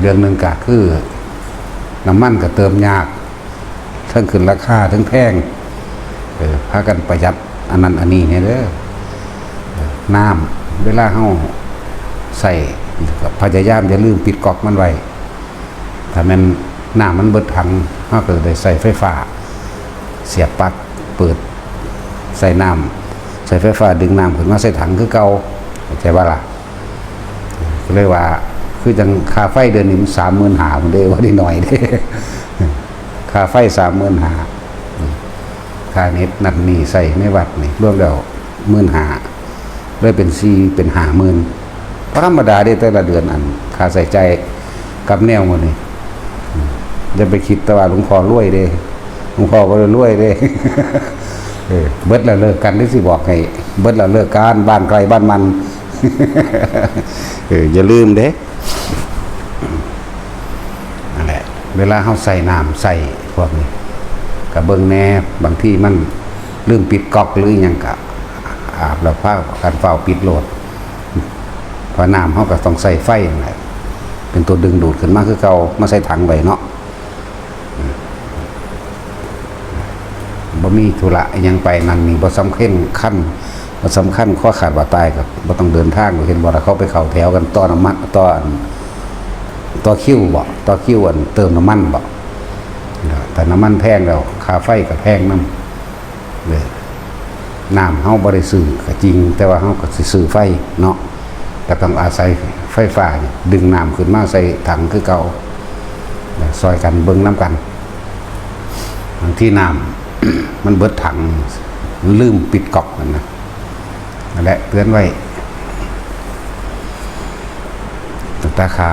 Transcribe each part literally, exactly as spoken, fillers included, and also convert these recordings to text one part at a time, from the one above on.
เรื่องหนึ่งก็คือน้ำมันก็เติมยาก ทั้งขึ้นราคาทั้งแพง เออ พากันประหยัดอันนั้นอันนี้เนี่ยเด้อ เออ น้ำเวลาเฮาใส่ พยายามอย่าลืมปิดก๊อกมันไว้ ถ้าแม่นน้ำมันเบิดถัง เฮาก็ได้ใส่ไฟฟ้า เสียบปลั๊กเปิด ใส่น้ำ ใส่ไฟฟ้าดึงน้ำขึ้นมาใส่ถังคือเก่า เข้าใจบ่ล่ะ? ก็เลยว่า คือจั่งค่าไฟเดือนนี้มันสามหมื่นห้าพุ้นเด้ บ่ได้น้อยเด้ ค่าไฟสามหมื่นห้า ค่าเน็ตนั่นนี่ใส่ในวัดนี่ รวมแล้วหมื่นห้า เลยเป็นสี่ เป็นห้าหมื่น บ่ธรรมดาเด้ แต่ละเดือนอันค่าใช้จ่ายกับแนวหมู่นี้ อืม อย่าไปคิดแต่ว่าหลวงพ่อรวยเด้ หลวงพ่อบ่ได้รวยเด้ เออ เบิดแล้วเลิกกันเด้ สิบอกให้ เบิดแล้วเลิกกัน บ้านใครบ้านมัน เออ อย่าลืมเด้ นั่นแหละ เวลาเฮาใส่น้ำใส่พวกนี้ ก็เบิ่งแหน่ บางทีมันลืมปิดก๊อกหรืออิหยังก็ อาบแล้วพากันฟ้าวปิดโลด เพราะน้ำเฮาก็ต้องใช้ไฟนั่นแหละ เป็นตัวดึงดูดขึ้นมาคือเก่า มาใส่ถังไว้เนาะ บ่มีธุระอิหยังไปนั่นนี่ บ่สำคัญ คัน บ่สำคัญ คอขาดบาดตายก็บ่ต้องเดินทาง เห็นบ่ล่ะ เขาไปเข้าแถวกันต่อน้ำมัน ต่ออัน ต่อคิวบ่ ต่อคิวอันเติมน้ำมันบ่ แต่น้ำมันแพงแล้ว ค่าไฟก็แพงนำ เด้อ น้ำเฮาบ่ได้ซื้อก็จริง แต่ว่าเฮาก็สิซื้อไฟเนาะ ก็ต้องอาศัยไฟฟ้านี่ดึงน้ำขึ้นมาใส่ถังคือเก่า ซอยกันเบิ่งนำกัน บางทีน้ำ มันเบิดถัง ลืมปิดก๊อกนั่นนะ นั่นแหละ เตือนไว้ ตั้งแต่ค่า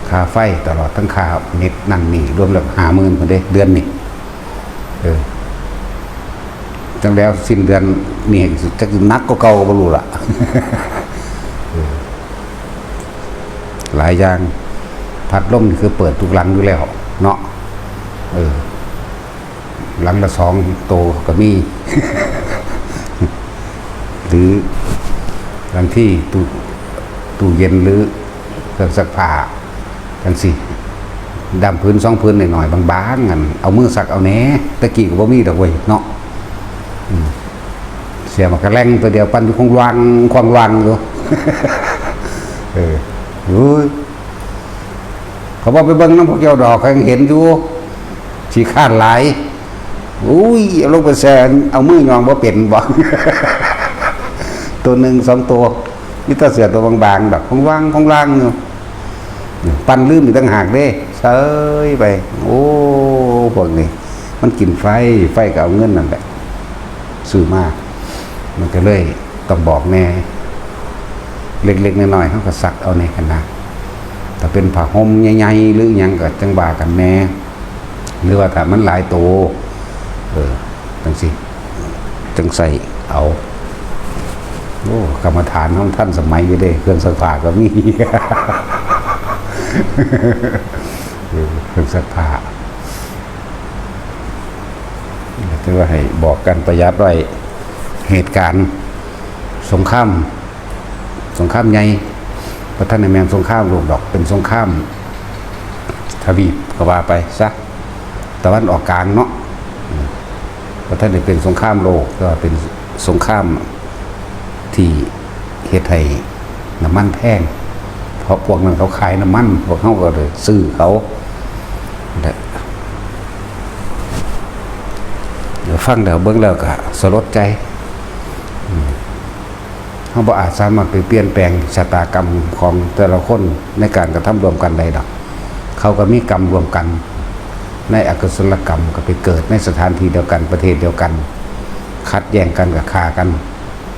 ค่าไฟตลอดทั้งค่าเน็ตนั่นนี่ รวมแล้วห้าหมื่นพุ้นเด้ เดือนนี่ เออ จั่งแล้วสิ้นเดือนนี่ จักหนักกว่าเก่าก็บ่รู้ล่ะ เออ หลายอย่าง พัดลมนี่คือเปิดทุกหลังอยู่แล้วเนาะ เออ หลังละสองโตก็มี หรือบางทีตู้ ตู้เย็นหรือเครื่องซักผ้าจั่งซี้ ดำผืนสองผืนหน่อยๆ บางๆ อัน เอามือซักเอาแหน่ แต่กี้ก็บ่มีดอกเว้ยเนาะ อืม เสียบหมากกะแล่งตัวเดียวปั่นอยู่คงวัง คงวังอยู่ เออ โอ้ย เขาบอกไปเบิ่งนำพวกเจ้าดอก เขายังเห็นอยู่ ขี้คร้านหลาย อุ้ย เอาลงไปแช่ เอามือหย่อนบ่เป็นบ่ ตัวหนึ่งสองตัว มีแต่เสียบตัวบางๆ ดอก คงวัง คงวังอยู่ ปั่นลืมอีกต่างหากเด้ เซยไป โอ้ พวกนี้ มันกินไฟ ไฟก็เอาเงินนั่นแหละ ซื้อมา มันก็เลยต้องบอกแหน่ เล็กๆ น้อยๆ เฮาก็ซักเอาแหน่หั้นนะ ถ้าเป็นผ้าห่มใหญ่ๆ หรืออิหยังก็จั่งว่ากันแหน่ หรือว่าถ้ามันหลายโต เออ จั่งซี้ จั่งใส่เอา โอ้ กรรมฐานเฮาทันสมัยอยู่เด้ เครื่องซักผ้าก็มี เออ เครื่องซักผ้า ถือว่าให้บอกกันประหยัดไว้ เหตุการณ์สงคราม สงครามใหญ่ บ่ทันได้แม่นสงครามโลกดอก เป็นสงครามทวีปก็ว่าไปซะ ตะวันออกกลางเนาะ อืม บ่ทันได้เป็นสงครามโลก แต่ว่าเป็นสงครามที่เฮ็ดให้น้ำมันแพง เพราะพวกนั้นเขาขายน้ำมัน พวกเฮาก็เลยซื้อเขา และ เดี๋ยวฟังแล้วเบิ่งแล้วก็สลดใจ อืม เฮาบ่อาจสามารถไปเปลี่ยนแปลงชะตากรรมของแต่ละคนในการกระทำร่วมกันได้ดอก เขาก็มีกรรมร่วมกัน ในอกุศลกรรมก็ไปเกิดในสถานที่เดียวกัน ประเทศเดียวกัน ขัดแย้งกันก็ฆ่ากัน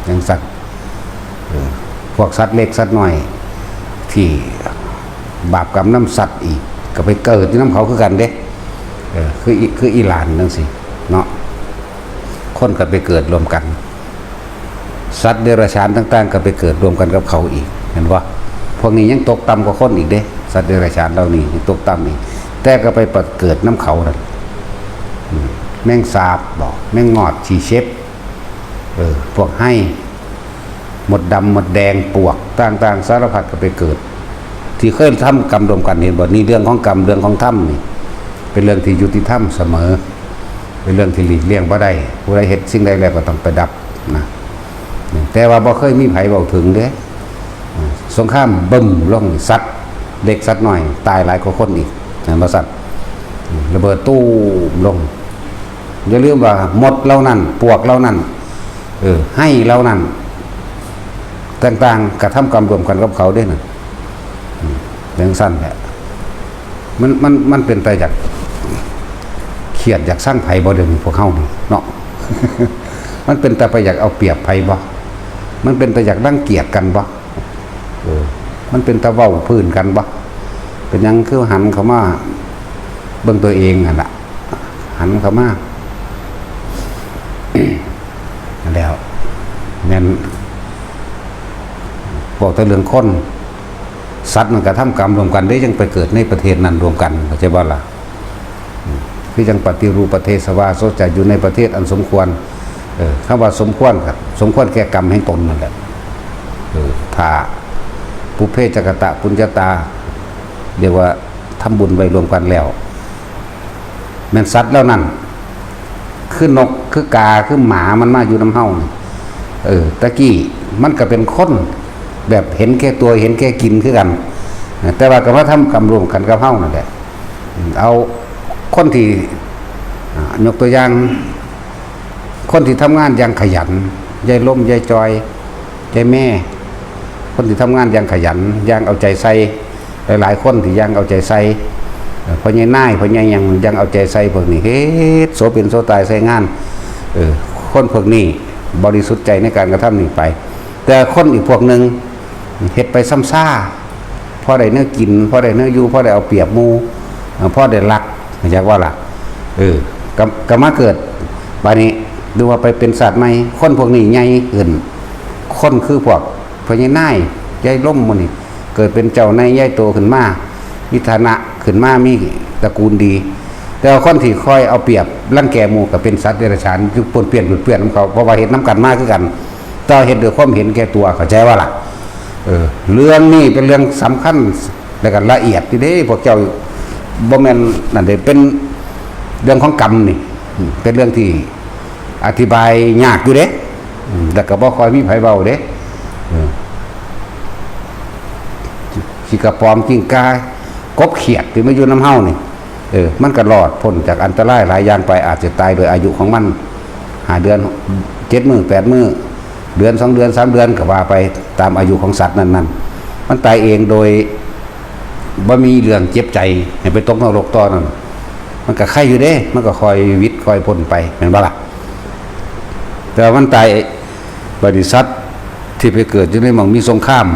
จั่งซั้น เออ พวกสัตว์เล็กสัตว์น้อย ที่บาปกรรมนำสัตว์อีก ก็ไปเกิดอยู่นำเขาคือกันเด้ เออ คืออิ คืออิหร่านจั่งซี้เนาะ คนก็ไปเกิดร่วมกัน สัตว์เดรัจฉานต่างๆ ก็ไปเกิดร่วมกันกับเขาอีก เห็นบ่? พวกนี้ยังตกต่ำกว่าคนอีกเด้ สัตว์เดรัจฉานเหล่านี้ยังตกต่ำอีก แต่ก็ไปเกิดนำเขานั่น อืม แมงสาบบ่ แมงงอด ขี้เข็บ เออ พวกไฮ่ มดดำ มดแดง ปวก ต่างๆ สารพัดก็ไปเกิด ที่เคยทำกรรมร่วมกัน เห็นบ่ นี่เรื่องของกรรม เรื่องของธรรมนี่ เป็นเรื่องที่ยุติธรรมเสมอ เป็นเรื่องที่หลีกเลี่ยงบ่ได้ ผู้ใดเฮ็ดสิ่งใดแล้วก็ต้องไปดับนะ แต่ว่าบ่เคยมีไผเว้าถึงเด้ สงครามบึ้มลง สัตว์เล็กสัตว์น้อยตายหลายกว่าคนอีก แม่นบ่ซั่น ระเบิดตู้มลง อย่าลืมว่ามดเหล่านั้น ปวกเหล่านั้น เออ ไฮ่เหล่านั้น ต่างๆ กระทำกรรมร่วมกันกับเขาเด้นั่น อืม จั่งซั่นแหละ มัน มัน มันเป็นตาอยากเคียดอยากซังไผบ่ เดี๋ยวนี้พวกเฮานี่เนาะ มันเป็นตาไปอยากเอาเปรียบไผบ่ มันเป็นตาอยากรังเกียจกันบ่ เออ มันเป็นตาเว้าพื้นกันบ่ เป็นหยังคือหันเข้ามาเบิ่งตัวเองหั่นล่ะ หันเข้ามา แล้ว แม่น เว้าแต่เรื่องคน สัตว์มันกระทำกรรมร่วมกันเด้ จั่งไปเกิดในประเทศนั้นร่วมกัน เข้าใจบ่ล่ะ อืม คือจั่งปฏิรูปประเทศสวา สนใจอยู่ในประเทศอันสมควร เออ คำว่าสมควรครับ สมควรแก่กรรมแห่งตนนั่นแหละ เออ ถ้าปุพเพจกตะปุญญาตา เรียกว่าทำบุญไว้ร่วมกันแล้ว แม่นสัตว์เหล่านั้น คือนก คือกา คือหมา มันมาอยู่นำเฮานี่ เออ ตะกี้มันก็เป็นคน แบบเห็นแก่ตัว เห็นแก่กินคือกัน แต่ว่าก็มาทำกรรมร่วมกันกับเฮานั่นแหละ เอาคนที่ อ่า ยกตัวอย่าง คนที่ทำงานอย่างขยัน ยายลม ยายจอย ยายแม่ คนที่ทำงานอย่างขยัน อย่างเอาใจใส่ หลายๆ คนที่อย่างเอาใจใส่ เอ่อ พ่อใหญ่นาย พ่อใหญ่หยัง อย่างเอาใจใส่พวกนี้ เฮ็ดโสเป็นโสตายใส่งาน เออ คนพวกนี้บริสุทธิ์ใจในการกระทำนี้ไป แต่คนอีกพวกหนึ่งเฮ็ดไปซ้ำซา พอได้แนวกิน พอได้แนวอยู่ พอได้เอาเปรียบหมู่ เอ่อ พอได้ลัก อยากว่าล่ะ เออ ก็ ก็มาเกิด บาดนี้ ดูว่าไปเป็นสัตว์ใหม่ คนพวกนี้ใหญ่ขึ้น คนคือพวกพ่อใหญ่นาย ยายลมหมู่นี้ เกิดเป็นเจ้านายใหญ่โตขึ้นมา มีฐานะขึ้นมา มีตระกูลดี แต่ว่าคนที่คอยเอาเปรียบรังแกหมู่ก็เป็นสัตว์เดรัจฉาน อยู่ป้วนเปี้ยนอยู่เปื้อนของเขา เพราะว่าเฮ็ดนำกันมาคือกัน แต่ว่าเฮ็ดด้วยความเห็นแก่ตัว เข้าใจว่าล่ะ เออ เรื่องนี้เป็นเรื่องสำคัญ และก็ละเอียดอยู่เด้ พวกเจ้า บ่แม่นนั่นเด้ เป็นเรื่องของกรรมนี่ อืม เป็นเรื่องที่อธิบายยากอยู่เด้ อืม แล้วก็บ่ค่อยมีไผเว้าเด้ เออ ขี้กระป๋อม กิ้งก่า กบเขียดที่มาอยู่นำเฮานี่ เออ มันก็รอดพ้นจากอันตรายหลายอย่างไป อาจจะตายโดยอายุของมัน ห้าเดือน เจ็ดมื้อ แปดมื้อ เดือน สองเดือน สามเดือน ก็ว่าไปตามอายุของสัตว์นั้นๆ มันตายเองโดยบ่มีเรื่องเจ็บใจ ให้ไปตกนรกต่อนั่น มันก็ไคอยู่เด้ มันก็ค่อยหวิดค่อยพ้นไป แม่นบ่ล่ะ แต่ว่ามันตาย บาดนี้สัตว์ที่ไปเกิดอยู่ในหม่องมีสงคราม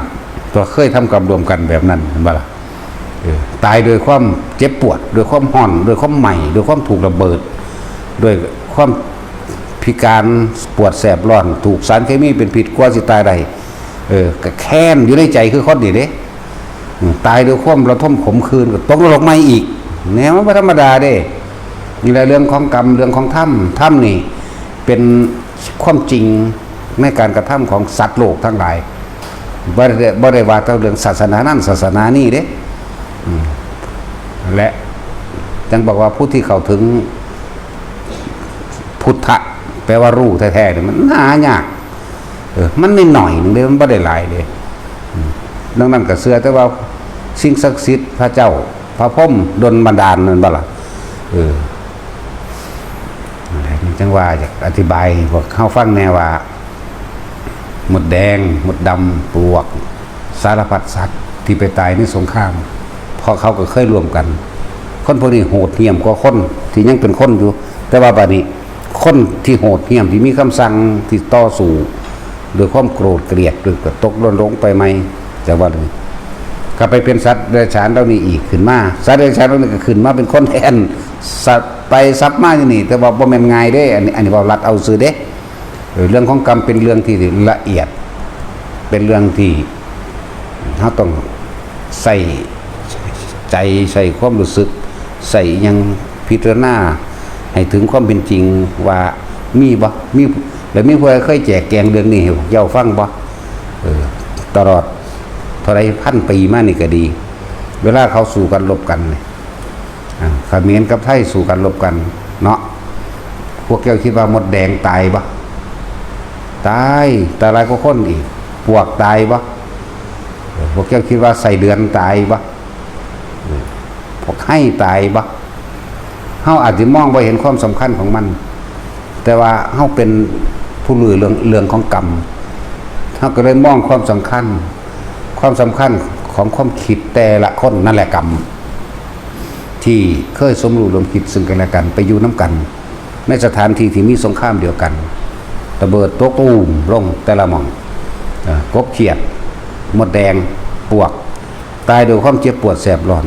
ก็เคยทำกรรมร่วมกันแบบนั้น แม่นบ่ล่ะ เออ ตายด้วยความเจ็บปวด ด้วยความฮ้อน ด้วยความไหม้ ด้วยความถูกระเบิด ด้วยความพิการ ปวดแสบร้อน ถูกสารเคมีเป็นพิษ กว่าสิตายได้ เออ ก็แค้นอยู่ในใจคือคนนี่เด้ อืม ตายด้วยความระทมขมขื่น ก็ตกนรกใหม่อีก เนี่ยมันบ่ธรรมดาเด้ นี่แหละเรื่องของกรรม เรื่องของธรรม ธรรมนี่เป็นความจริงในการกระทำของสัตว์โลกทั้งหลาย บ่ได้ บ่ได้ว่าแต่เรื่องศาสนานั้นศาสนานี้เด้ อืม และจั่งบอกว่าผู้ที่เข้าถึงพุทธะ แปลว่ารู้แท้ๆ นี่มันหายาก เออ มันน้อยๆ หนึ่งเด้ มันบ่ได้หลายเด้ อืม ดังนั้นก็เชื่อแต่ว่าสิ่งศักดิ์สิทธิ์ พระเจ้า พระพรหมดลบันดาล นั่นบ่ล่ะ เออ นั่นแหละ นี่จั่งว่าอยากอธิบายให้พวกเฮาฟังแน่ว่า มดแดง มดดำ ปลวก สารพัดสัตว์ที่ไปตายในสงคราม เพราะเขาก็เคยร่วมกัน คนพวกนี้โหดเหี้ยมกว่าคนที่ยังเป็นคนอยู่ แต่ว่าบัดนี้ คนที่โหดเหี้ยม ที่มีคำสั่ง ที่ต่อสู้ด้วยความโกรธเกลียด ด้วยก็ตกหล่นลงไปใหม่ แต่ว่านี้ ก็ไปเป็นสัตว์เดรัจฉานเหล่านี้อีกขึ้นมา สัตว์เดรัจฉานเหล่านี้ก็ขึ้นมาเป็นคนแทน สับไปสับมาอยู่นี่ แต่ว่าบ่แม่นง่ายเด้ อันนี้ อันนี้เว้าลัดเอาซื่อเด้ เออ เรื่องของกรรมเป็นเรื่องที่ละเอียด เป็นเรื่องที่เราต้องใส่ใจ ใส่ความรู้สึก ใส่หยังพิจารณาให้ถึงความเป็นจริงว่ามีบ่ มี แล้วมีผู้ใดเคยแจกแจงเรื่องนี้ให้พวกเจ้าฟังบ่ เออ ตลอดเท่าไรพันปีมานี่ก็ดี เวลาเขาสู้กันรบกันเนี่ย อ่า เขมรกับไทยสู้กันรบกันเนาะ พวกเจ้าคิดว่ามดแดงตายบ่ ตาย ตายหลายกว่าคนอีก ปวกตายบ่ เออ พวกเจ้าคิดว่าไส้เดือนตายบ่ เออ พวกไฮ่ตายบ่ เฮาอาจสิมองบ่เห็นความสำคัญของมัน แต่ว่าเฮาเป็นผู้รู้เรื่อง เรื่องของกรรม เฮาก็เลยมองความสำคัญ ความสำคัญของความคิดแต่ละคนนั่นแหละกรรม ที่เคยสมรู้ร่วมคิดซึ่งกันและกัน ไปอยู่นำกัน ในสถานที่ที่มีสงครามเดียวกัน ระเบิดตกตูมลงแต่ละหม่อง เอ่อ กบเขียด มดแดง ปวก ตายด้วยความเจ็บปวดแสบร้อน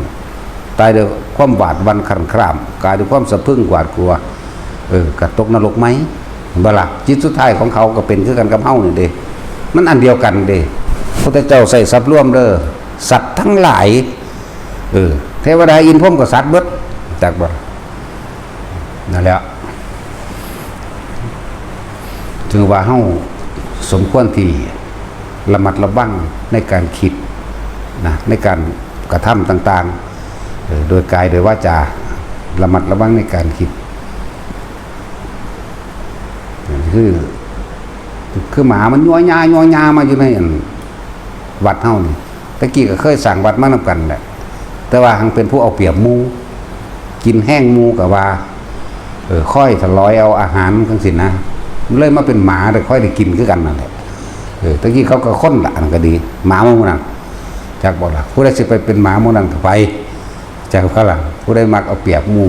ตายด้วยความหวาดหวั่นครั่นคร่าม ตายด้วยความสะพรึงหวาดกลัว เออ ก็ตกนรกไหม บ่ล่ะ จิตสุดท้ายของเขาก็เป็นคือกันกับเฮานี่เด้ มันอันเดียวกันเด้ พุทธเจ้าใช้ศัพท์รวมเด้อ สัตว์ทั้งหลาย เออ เทวดาอินทร์พรหมก็สัตว์เบิด จักบ่ นั่นแหละ จึงว่าเฮาสมควรที่ระมัดระวังในการคิดนะ ในการกระทำต่างๆ เออ โดยกายโดยวาจา ระมัดระวังในการคิด คือ คือหมามันยัวยายัวยามาอยู่ในอันวัดเฮานี่ ตะกี้ก็เคยสร้างวัดมานำกันแหละ แต่ว่าหังเป็นผู้เอาเปรียบหมู่ กินแฮงหมู่ก็ว่า เออ คอยถลอยเอาอาหารจั่งซี้นะ มันเลยมาเป็นหมา แต่คอยได้กินคือกันนั่นแหละ เออ ตะกี้เขาก็คนละ อันนั้นก็ดี หมาหมู่นั่น จักบ่ล่ะ ผู้ใดสิไปเป็นหมาหมู่นั่นก็ไป จักพลัง ผู้ใดมักเอาเปรียบหมู่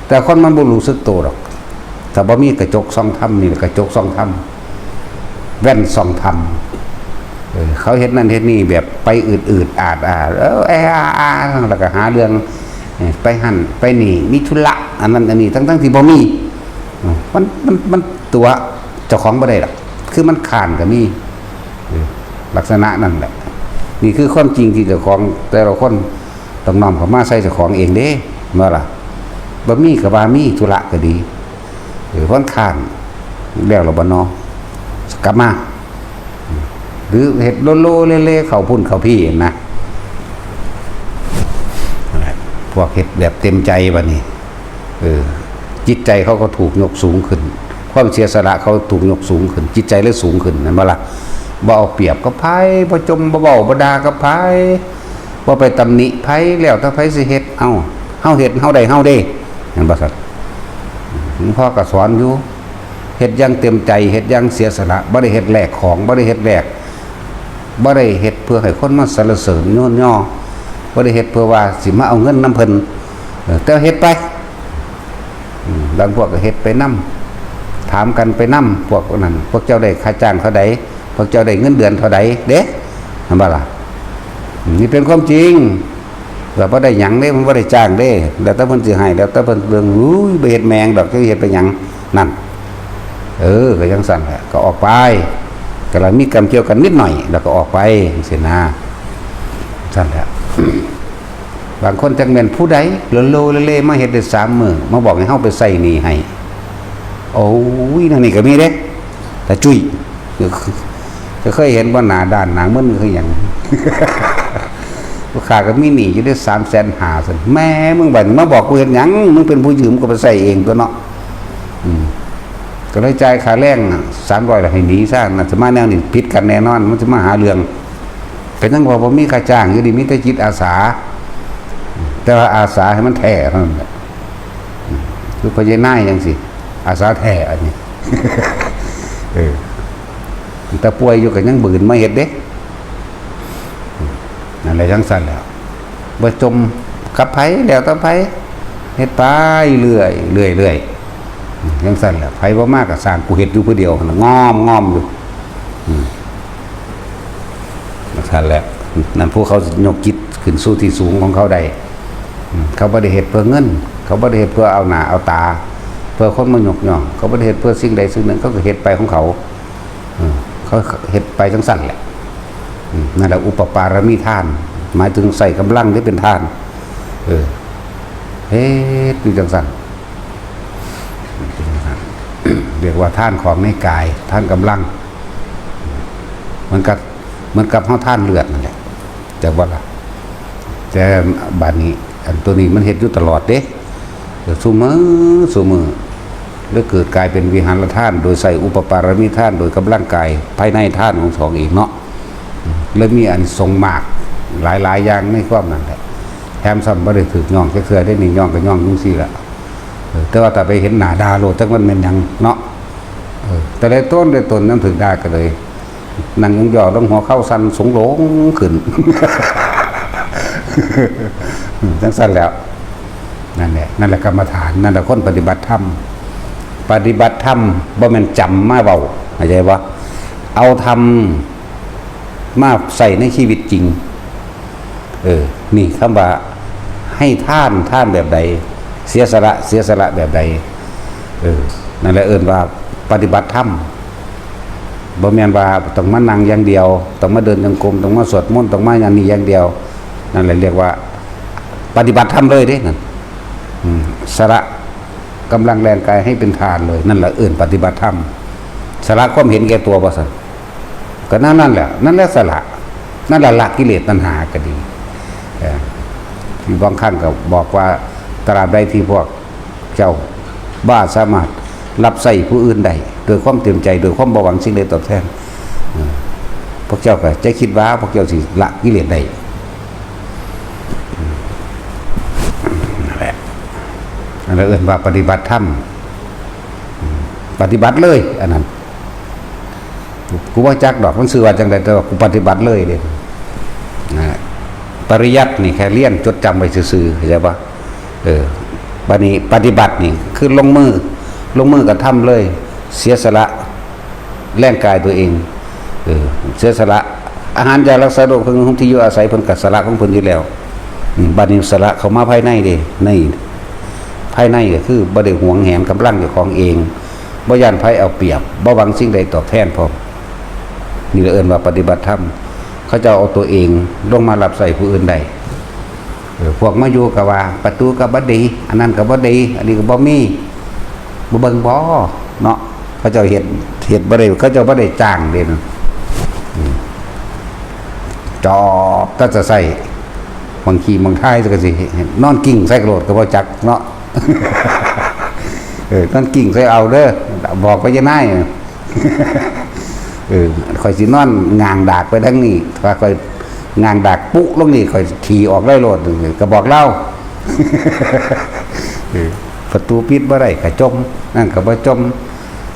แต่คนมันบ่รู้สึกโตดอก ถ้าบ่มีกระจกส่องธรรมนี่ กระจกส่องธรรม แว่นส่องธรรม เออ เขาเฮ็ดนั่นเฮ็ดนี่แบบไปอืดๆ อาดๆ เออ แออาอา แล้วก็หาเรื่อง เออ ไปหั่นไปนี่ มีธุระอันนั้นอันนี้ ทั้งๆที่บ่มี เออ มัน มัน มันตั๋วเจ้าของบ่ได้ดอก คือมันค้านก็มี เออ ลักษณะนั่นแหละ นี่คือความจริงที่เจ้าของแต่ละคนต้องน้อมเข้ามาใส่เจ้าของเองเด้ แม่นบ่ล่ะ บ่มีก็ว่ามี ธุระก็ดี เออ ผ่อนคลายแล้วล่ะบ่เนาะ กลับมา หรือเฮ็ดโลโลเลเลเข้าพุ้นเข้าพี้นะ พวกเฮ็ดแบบเต็มใจบัดนี้ เออ จิตใจเขาก็ถูกยกสูงขึ้น ความเสียสละเขาถูกยกสูงขึ้น จิตใจเลยสูงขึ้น แม่นบ่ล่ะ บ่เอาเปรียบกับไผ บ่จ่ม บ่เว้า บ่ด่ากับไผ บ่ไปตำหนิไผ แล้วแต่ไผสิเฮ็ด เอ้า เฮาเฮ็ด เฮาได้เฮาเด้ แม่นบ่ซั่น หลวงพ่อก็สอนอยู่ เฮ็ดอย่างเต็มใจ เฮ็ดอย่างเสียสละ บ่ได้เฮ็ดแลกของ บ่ได้เฮ็ดแลก บ่ได้เฮ็ดเพื่อให้คนมาสรรเสริญยกย่อ บ่ได้เฮ็ดเพื่อว่าสิมาเอาเงินนำเพิ่น เออ แต่ว่าเฮ็ดไป อืม บางพวกก็เฮ็ดไปนำ ถามกันไปนำ พวกนั้น พวกเจ้าได้ค่าจ้างเท่าใด พวกเจ้าได้เงินเดือนเท่าใด เด้ แม่นบ่ล่ะ อืม นี่เป็นความจริง ว่าบ่ได้หยังเด้ มันบ่ได้จ้างเด้ แล้วแต่เพิ่นสิให้ แล้วแต่เพิ่นเบิ่ง อุ้ย บ่เฮ็ดแม่งดอก จะเฮ็ดไปหยัง นั่น เออ ก็จั่งซั่นแหละ ก็ออกไป ก็ละมีกรรมเกี่ยวกันนิดหน่อย แล้วก็ออกไป จั่งซี้นะ ซั่นแหละ บางคนจักแม่นผู้ใด โลโลเลเล มาเฮ็ดได้สามมื้อ มาบอกให้เฮาไปใช้หนี้ให้ โอ้ย แนวนี้ก็มีเด้ ตาจุ้ย จะเคยเห็นบ่ หน้าด้านหน้ามึนคือหยัง ลูกค้าก็มีหนี้อยู่ได้สามแสนห้าซั่น แม่มึงบัดนี้มาบอกกูเฮ็ดหยัง มึงเป็นผู้ยืมก็ไปใช้เองตั๊วเนาะ อืม ก็เลยจ่ายค่าแรงสามร้อยละให้หนีซะ น่าจะมาแนวนี้ผิดกันแน่นอน มันจะมาหาเรื่อง เป็นจั่งว่าบ่มีค่าจ้าง อยู่ดีมีแต่จิตอาสา แต่ว่าอาสาให้มันแท้เท่านั้นแหละ คือพ่อใหญ่นายจั่งซี้ อาสาแท้อันนี้ เออ แต่ป่วยอยู่ก็ยังบืนมาเฮ็ดเด้ นั่นแหละจั่งซั่นแหละ บ่จ่มกับไผ แล้วแต่ไผ เฮ็ดไปเรื่อย เรื่อย เรื่อย จั่งซั่นแหละ ไผบ่มาก็สร้าง กูเฮ็ดอยู่ผู้เดียวหั่นน่ะ งอม งอมอยู่ อืม จั่งซั่นแหละ นั่นพวกเขายกจิตขึ้นสู่ที่สูงของเขาได้ อืม เขาบ่ได้เฮ็ดเพื่อเงิน เขาบ่ได้เฮ็ดเพื่อเอาหน้าเอาตา เพื่อคนมายกย่อง เขาบ่ได้เฮ็ดเพื่อสิ่งใดสิ่งหนึ่ง เขาก็เฮ็ดไปของเขา อืม เขาเฮ็ดไปจั่งซั่นแหละ อืม นั่นแหละอุปปารมีทาน หมายถึงใช้กำลังที่เป็นทาน เออ เฮ็ดอยู่จั่งซั่น เรียกว่าทานของในกาย ทานกำลัง เหมือนกับ เหมือนกับเฮาทานเลือดนั่นแหละ จักบ่ล่ะ แต่บัดนี้ อันตัวนี้มันเฮ็ดอยู่ตลอดเด้ เออ ซุมื้อ ซุมื้อ แล้วเกิดกลายเป็นวิหารทาน โดยใส่อุปปารมีทาน โดยกำลังกาย ภายในทานของสองเองเนาะ แล้วมีอันทรงมาก หลายๆ อย่างในความนั้นแหละ แถมซ้ำบ่ได้ถืกย่องจักเทื่อได้นี่ ย่องก็ย่องจังซี่ล่ะ เออ แต่ว่าถ้าไปเห็นหน้าด่าโลด จักมันแม่นหยังเนาะ เออ แต่ได้ต้นได้ต้นนั้นถืกด่าก็เลย นั่งยองๆ ลงหัวเข่าสั่นสูงลงขึ้น จังซั่นแล้ว นั่นแหละ นั่นแหละกรรมฐาน นั่นแหละคนปฏิบัติธรรม ปฏิบัติธรรมบ่แม่นจำมาเว้า เข้าใจบ่ เอาธรรมมาใส่ในชีวิตจริง เออ นี่คำว่าให้ทาน ทานแบบใด เสียสละ เสียสละแบบใด เออ นั่นแหละเอิ้นว่าปฏิบัติธรรม บ่แม่นว่าต้องมานั่งอย่างเดียว ต้องมาเดินจงกรม ต้องมาสวดมนต์ ต้องมาอย่างนี้อย่างเดียว นั่นแหละเรียกว่าปฏิบัติธรรมเลยเด้นั่น อืม สละกำลังแรงกายให้เป็นทานเลย นั่นแหละเอิ้นปฏิบัติธรรม สละความเห็นแก่ตัวบ่ซั่น ก็นั่น นั่นแหละ นั่นแหละสละ นั่นแหละละกิเลสตัณหาก็ดี เออ ที่บางครั้งก็บอกว่า ตราบใดที่พวกเจ้าบ่สามารถรับใช้ผู้อื่นได้ โดยความเต็มใจ โดยความบ่หวังสิ่งใดตอบแทน เออ พวกเจ้าก็จะคิดว่าพวกเจ้าสิละกิเลสได้ นั่นแหละ อันนั้นเอิ้นว่าปฏิบัติธรรม ปฏิบัติเลย อันนั้น กูบ่จักดอก มันชื่อว่าจังใด แต่ว่ากูปฏิบัติเลยเด้ นะ ปริยัตินี่แค่เรียนจดจำไว้ซื่อๆ เข้าใจปะ เออ บัดนี้ปฏิบัตินี่คือลงมือ ลงมือกระทำเลย เสียสละแรงกายตัวเอง เออ เสียสละ อาหารยารักษาโรค เครื่องนุ่งห่มที่อยู่อาศัย เพิ่นก็สละของเพิ่นอยู่แล้ว อืม บัดนี้สละเข้ามาภายในเด้ ใน ภายในก็คือบ่ได้หวงแหนกำลังเจ้าของเอง บ่ย้านไผเอาเปรียบ บ่หวังสิ่งใดตอบแทนพร้อม นี่ก็เอิ้นว่าปฏิบัติธรรม เขาเจ้าเอาตัวเองลงมารับใช้ผู้อื่นได้ เออ พวกมาอยู่ก็ว่า ประตูก็บ่ดี อันนั้นก็บ่ดี อันนี้ก็บ่มี บ่เบิ่งบ่ เนาะ เขาเจ้าเฮ็ด เฮ็ดบ่ได้ เขาเจ้าบ่ได้จ้างเด้นะ อืม จอบถ้าจะใส่ บางทีบางท้ายก็สินอนกิ่งใส่กระโดดก็บ่จักเนาะ เออ นอนกิ่งใส่เอาเด้อ บอกไว้จะนาย เออ ข่อยสินอนงางดากไปทางนี้ ถ้าข่อยงางดากปุ๊ลงนี่ ข่อยขี่ออกได้โลด ก็บอกเล่า เออ ประตูปิดบ่ได้ก็จม นั่นก็บ่จม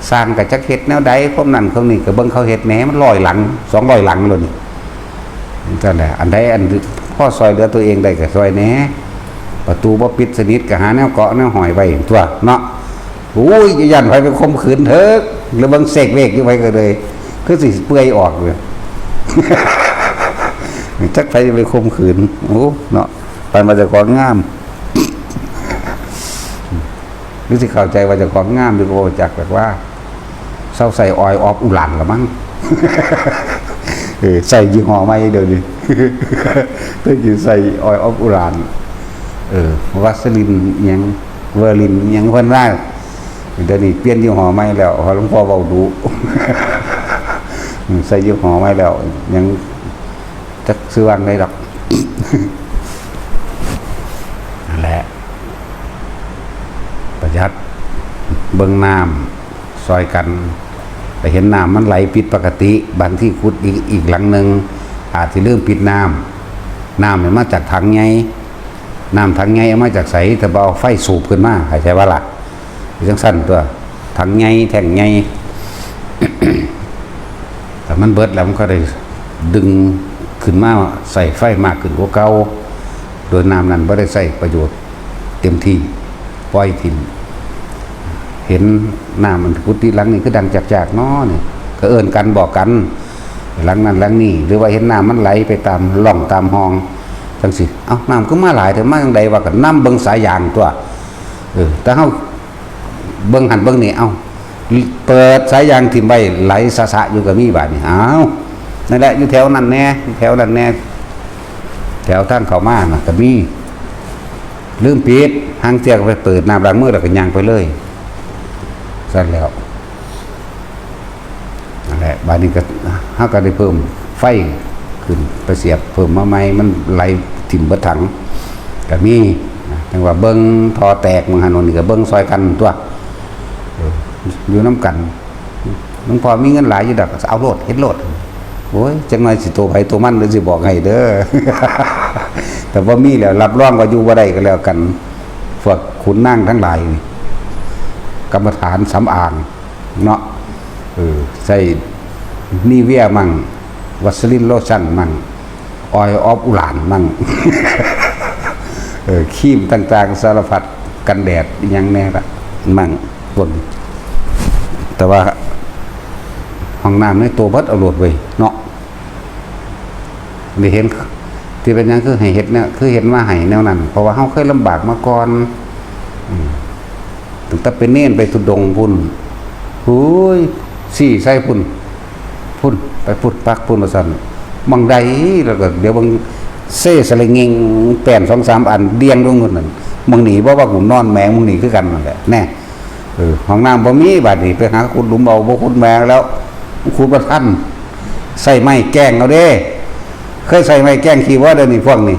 สร้างก็จักเฮ็ดแนวใด พวกนั้นพวกนี้ก็เบิ่งเขาเฮ็ดแหน่ มันร้อยหลัง สองร้อยหลังโลดนี่ นั่นแหละ อันใดอันพอซอยเหลือตัวเองได้ก็ซอยแหน่ ประตูบ่ปิดสนิทก็หาแนวเกาะแนวห้อยไว้ตัวเนาะ โอ้ย ย้านไผไปข่มขืนเถิก หรือเบิ่งเสกเวกอยู่ไผก็เลย คือสิเปื่อยออกเลย จักไผไปข่มขืน โอ้ เนาะ ปานว่าเจ้าของงาม หรือสิเข้าใจว่าเจ้าของงาม หรือบ่จัก แบบว่า เซาใส่ออยล์ออฟอุรันละมั้ง เออ ใส่ยี่ห้อใหม่เดี๋ยวนี้ เพิ่นสิใส่ออยล์ออฟอุรัน เออ วาสลินหยัง เวอร์ลินหยังเพิ่นว่า เดี๋ยวนี้เปลี่ยนยี่ห้อใหม่แล้ว เพราะหลวงพ่อเว้าดุ ใส่ยี่ห้อใหม่แล้ว ยังจักชื่อว่าไงดอก นั่นแหละ ประหยัด เบิ่งน้ำ ซอยกัน ไปเห็นน้ำมันไหลผิดปกติ บางที่ขุดอีก อีกหลังหนึ่ง อาจสิลืมปิดน้ำ น้ำเนี่ยมาจากถังใหญ่ น้ำถังใหญ่เอามาจากไส แต่บ่เอาไฟสูบขึ้นมา เข้าใจบ่ล่ะ จังซั่นตัว ถังใหญ่ แท่งใหญ่ แต่มันเบิดแล้วมันก็ได้ดึงขึ้นมาใส่ไฟมากขึ้นกว่าเก่า โดยน้ำนั้นบ่ได้ใช้ประโยชน์เต็มที่ ปล่อยถิ่ม เห็นน้ำมันกุฏิหลังนี้คือดังจากๆ เนาะนี่ ก็เอิ้นกันบอกกัน หลังนั้นหลังนี้ หรือว่าเห็นน้ำมันไหลไปตามร่องตามห้อง จังสิ เอ้า น้ำคือมาหลายแท้ มาจังใดวะ ก็นำเบิ่งสายยางตัว เออ แต่เฮาเบิ่งหั่นเบิ่งนี่ เอ้า เปิดสายยางถิ่มไว้ ไหลสะๆ อยู่ก็มีบาดนี้ เอ้า นั่นแหละ อยู่แถวนั้นแน่ อยู่แถวนั้นแน่ แถวทางเข้ามาน่ะก็มี ลืมปิด ห่างเทื่อก็ไปเปิดน้ำล้างมือแล้วก็ย่างไปเลย ซั่นแล้ว นั่นแหละ บาดนี้ก็ เฮาก็ได้เพิ่มไฟ ไปเสียบเพิ่มมาใหม่ มันไหลถิ่มเบิดถัง ก็มีนะ จั่งว่าเบิ่งท่อแตก มื้อหันมื้อนี้ก็เบิ่งซอยกันตั๊ว เออ อยู่นำกัน หลวงพ่อมีเงินหลายอยู่ดอก เอาโลด เฮ็ดโลด โอ้ย จักหน่อยสิโตไผโตมัน เดี๋ยวสิบอกให้เด้อ แต่บ่มีแล้ว รับรองว่าอยู่บ่ได้ก็แล้วกัน พวกขุนนางทั้งหลายนี่ กรรมฐานสำอางเนาะ เออ ใส่นีเวียมั่ง วัสลินโลชั่นมั่ง ออยล์ออฟอุหลานมั่ง เออ ครีมต่างๆ สารพัด กันแดดอิหยังแน่ละมั่ง พวกนี้ แต่ว่าห้องน้ำในตัวเบิดเอาโลดเว้ยเนาะ ได้เห็น ที่เป็นหยังคือให้เฮ็ดเนี่ย คือเฮ็ดมาให้แนวนั้น เพราะว่าเฮาเคยลำบากมาก่อน อืม ตั้งแต่เป็นเณรไปธุดงค์พุ้น โอ้ย ซี้ใส่พุ้น พุ้น ไปพุ้น ปักพุ้น ว่าซั่น หม่องใด แล้วก็เดี๋ยวเบิ่ง เซ่สะเลงเงง แป้นสองสามอัน เดี่ยงลงพุ้นนั่น หม่องนี้บ่ว่ากูนอนแมง หม่องนี้คือกันนั่นแหละ แน่ เออ ห้องน้ำบ่มี บาดนี้ไปหาขุดหลุมเอา บ่ขุดแมงแล้ว ขุดบ่ทัน ใส่ไม้แกล้งเอาเด้ เคยใส่ไม้แกล้งขี้บ่ เดี๋ยวนี้พวกนี้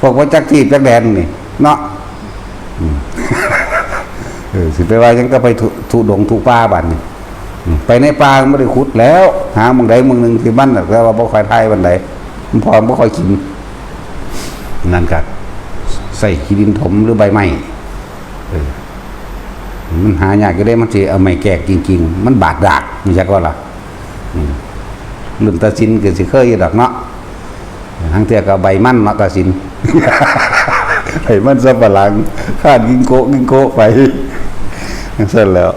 พวกบ่จักที่จักแดนนี่ เนาะ อืม เออ สิไปว่าหยังก็ไปธุ ธุดงค์ธุป่าบาดนี้ อืม ไปในป่ามันบ่ได้ขุดแล้ว หาหม่องใดหม่องหนึ่งที่มันน่ะ แต่ว่าบ่ค่อยทายปานใด มันพอบ่ค่อยกิน นั่นก็ใส่ขี้ดินถมหรือใบไม้ เออ มันหายากอยู่เด้ มันสิเอาไม้แกกจริงๆ มันบาดดาก รู้จักบ่ล่ะ อืม รุ่นตาสินก็สิเคยอยู่ดอกเนาะ หางเทื่อก็ใบมันเนาะตาสิน ใบมันสำปะหลัง คาดกินโกะกินโกะไป จั่งซั่นแหล้ว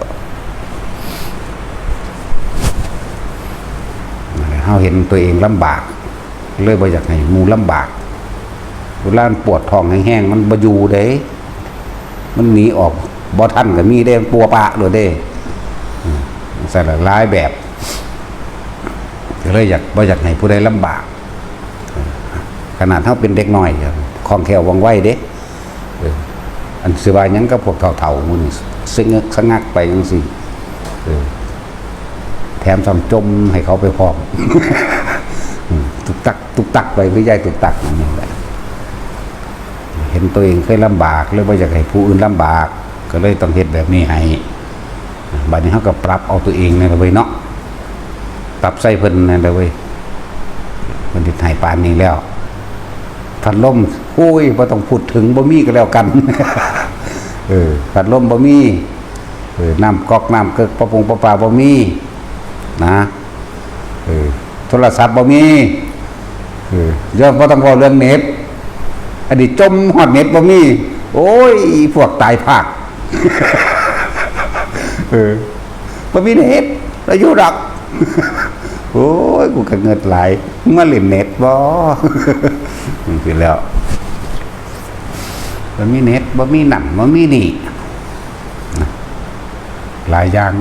เฮาเห็นตัวเองลำบาก เลยบ่อยากให้หมู่ลำบาก เวลามันปวดท้องแฮงๆ มันบ่อยู่เด้ มันหนีออกบ่ทันก็มีเด้ ปัวปะโลดเด้ อืม จั่งซั่นล่ะ หลายแบบ ก็เลยอยาก บ่อยากให้ผู้ใดลำบาก ขนาดเฮาเป็นเด็กน้อย คล่องแคล่วว่องไวเด้ เออ อันสิว่าหยังกับพวกเฒ่าๆ หมู่นี้ สะงึกสะงักไปจั่งซี้ เออ แถมซ้ำจ่มให้เขาไปพร้อม อืม ตุ๊กตัก ตุ๊กตักไป คือยายตุ๊กตักนั่นแหละ เห็นตัวเองเคยลำบาก เลยบ่อยากให้ผู้อื่นลำบาก ก็เลยต้องเฮ็ดแบบนี้ให้ บัดนี้เฮาก็ปรับเอาตัวเองนั่นแหละเว้ยเนาะ ปรับใส่เพิ่นนั่นแหละเว้ย เพิ่นเฮ็ดให้ปานนี้แล้ว พัดลม โอ้ย บ่ต้องพูดถึง บ่มีก็แล้วกัน เออ พัดลมบ่มี เออ น้ำก๊อกน้ำเก๊ก ประปงประปาบ่มี นะ เออ โทรศัพท์บ่มี เออ อย่า บ่ต้องเว้าเรื่องเน็ต อันนี้จ่มฮอดเน็ตบ่มี โอ้ย พวกตายพาก เออ บ่มีเน็ต แล้วอยู่ดอก โอ้ย กูก็เงิดหลาย มาเล่นเน็ตบ่ จั่งซี้แหล้ว บ่มีเน็ต บ่มีนั่น บ่มีนี่ หลายอย่าง